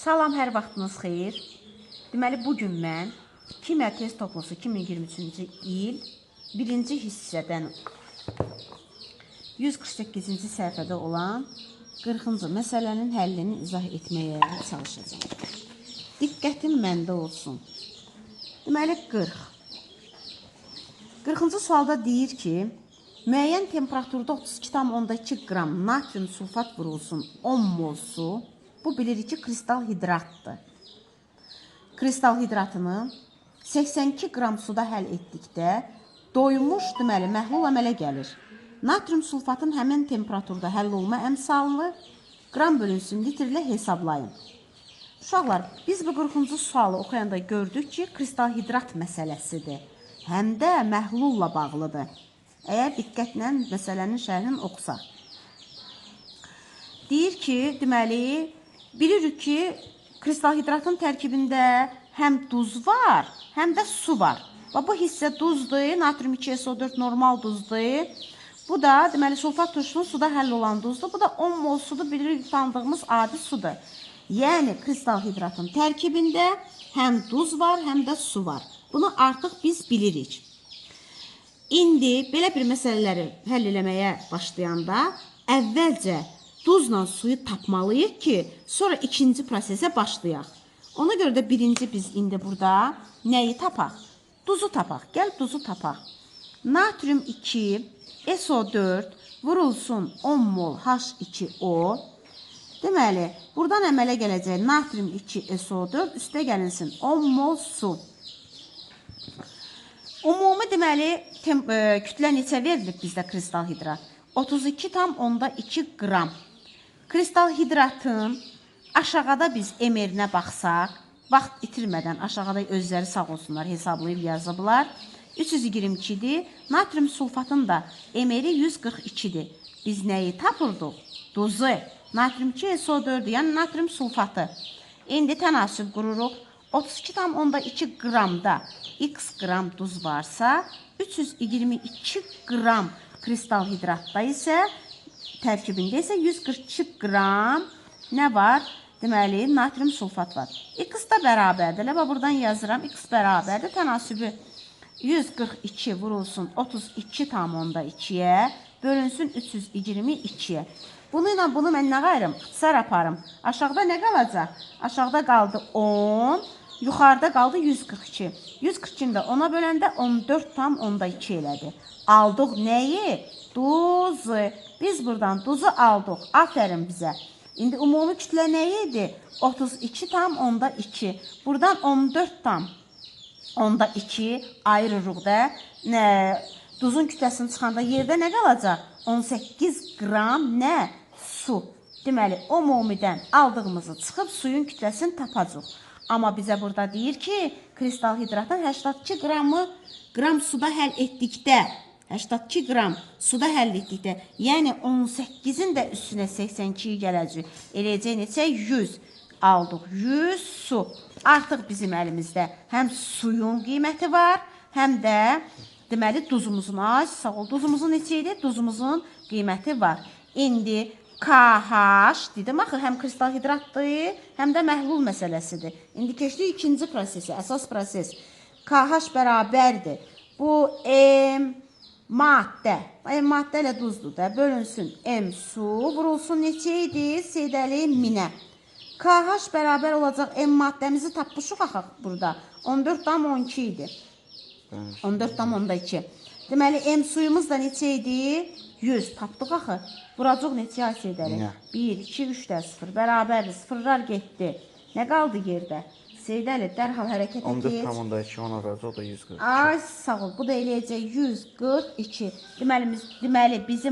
Salam, hər vaxtınız xeyir. Deməli, bu gün mən Kimya test toplusu 2023-cü il birinci hissədən 148-ci səhifədə olan 40-cı məsələnin həllini izah etməyə çalışacağam. Diqqətim məndə olsun. Deməli, 40. 40-cı sualda deyir ki, müəyyən temperaturda 32,2 qram natrium sulfat vurulsun 10 mol su. Bu bilirik ki, kristal hidratdır. Kristal hidratını 82 qram suda həll etdikdə doymuş, deməli, məhlul əmələ gəlir. Natrium sulfatın həmin temperaturda həll olma əmsalını qram bölünsün litrlə hesablayın. Uşaqlar, biz bu 40-cı sualı oxuyanda gördük ki, kristal hidrat məsələsidir. Həm də məhlulla bağlıdır. Əgər diqqətlə məsələnin şərhini oxusaq. Deyir ki, deməli, bilirik ki, kristal hidratın tərkibində həm duz var, həm də su var. Və bu hissə duzdur, natrium 2SO4 normal duzdur. Bu da deməli sulfat turşunun suda həll olan duzdur. Bu da 10 mol sudur, bilirik tanıdığımız adi sudur. Yəni kristal hidratın tərkibində həm duz var, həm də su var. Bunu artıq biz bilirik. İndi belə bir məsələləri həll eləməyə başlayanda əvvəlcə duzla suyu tapmalıyıq ki, sonra ikinci prosesə başlayaq. Ona görə də birinci biz indi burada nəyi tapaq? Duzu tapaq. Gəl duzu tapaq. Natrium 2 SO4 vurulsun 10 mol H2O. Deməli, buradan əmələ gələcək natrium 2 SO4 üstə gəlinsin 10 mol su. Ümumi deməli kütlə neçə verilib bizdə kristal hidrat? 32,2 qram. Kristal hidratın aşağıda biz MR-nə baxsaq, vaxt itirmədən aşağıda özləri sağ olsunlar hesablayıb yazıblar. 322-dir. Natrium sulfatın da MR-i 142-dir. Biz nəyi tapırdıq? Duzu. Natrium 2 SO4, yəni natrium sulfatı. İndi tənasüb qururuq. 32,2 qramda x qram duz varsa, 322 qram kristal hidratda isə tərkibində isə 142 qram nə var? Deməli, natrium sulfat var. X da bərabərdir. Elə bax buradan yazıram. X bərabərdir. Tənasübü 142 vurulsun 32,2-yə bölünsün 322-yə. Bunu ilə bunu mən nə qayırım? İxtisar aparım. Aşağıda nə qalacaq? Aşağıda qaldı 10, yuxarıda qaldı 142. 142-ni də 10-a böləndə 14,2 elədi. Aldıq nəyi? Duzu. Biz buradan duzu aldıq. Aferin bizə. İndi ümumi kütlə nə idi? 32,2. Buradan 14,2 ayırırıq da. Nə, duzun kütləsini çıxanda yerdə nə qalacaq? 18 qram nə? Su. Deməli, ümumidən aldığımızı çıxıb suyun kütləsini tapacaq. Amma bizə burada deyir ki, kristal hidratın 82 qramı qram suda həll etdikdə 82 qram suda həll etdikdə, yəni 18-in də üstünə 82 gələcək. Eləyəcək neçə? 100. Aldıq 100 su. Artıq bizim əlimizdə həm suyun qiyməti var, həm də deməli duzumuzun, ay sağ ol, duzumuzun neçə idi? Duzumuzun qiyməti var. İndi KH dedim axı həm kristal hidratdır, həm də məhlul məsələsidir. İndi keçdik ikinci prosesə, əsas proses. KH bərabərdir. Bu M maddə. M maddə ilə duzdur da. Bölünsün M su, vurulsun neçə idi? Seyid Əli 1000-ə. KH bərabər olacaq M maddəmizi tapmışıq axı burada. 14,12 idi. 14,2. Deməli M suyumuz da neçə idi? 100. Tapdıq axı. Vuracaq neçə ay Seyid Əli? Minə. 1, 2, 3 də 0. Bərabərdir. Sıfırlar getdi. Nə qaldı yerdə? Seyid Əli dərhal hərəkətə keç. 14,2 ona verəcək, o da 142. Ay sağ ol. Bu da eləyəcək 142. Deməli, bizim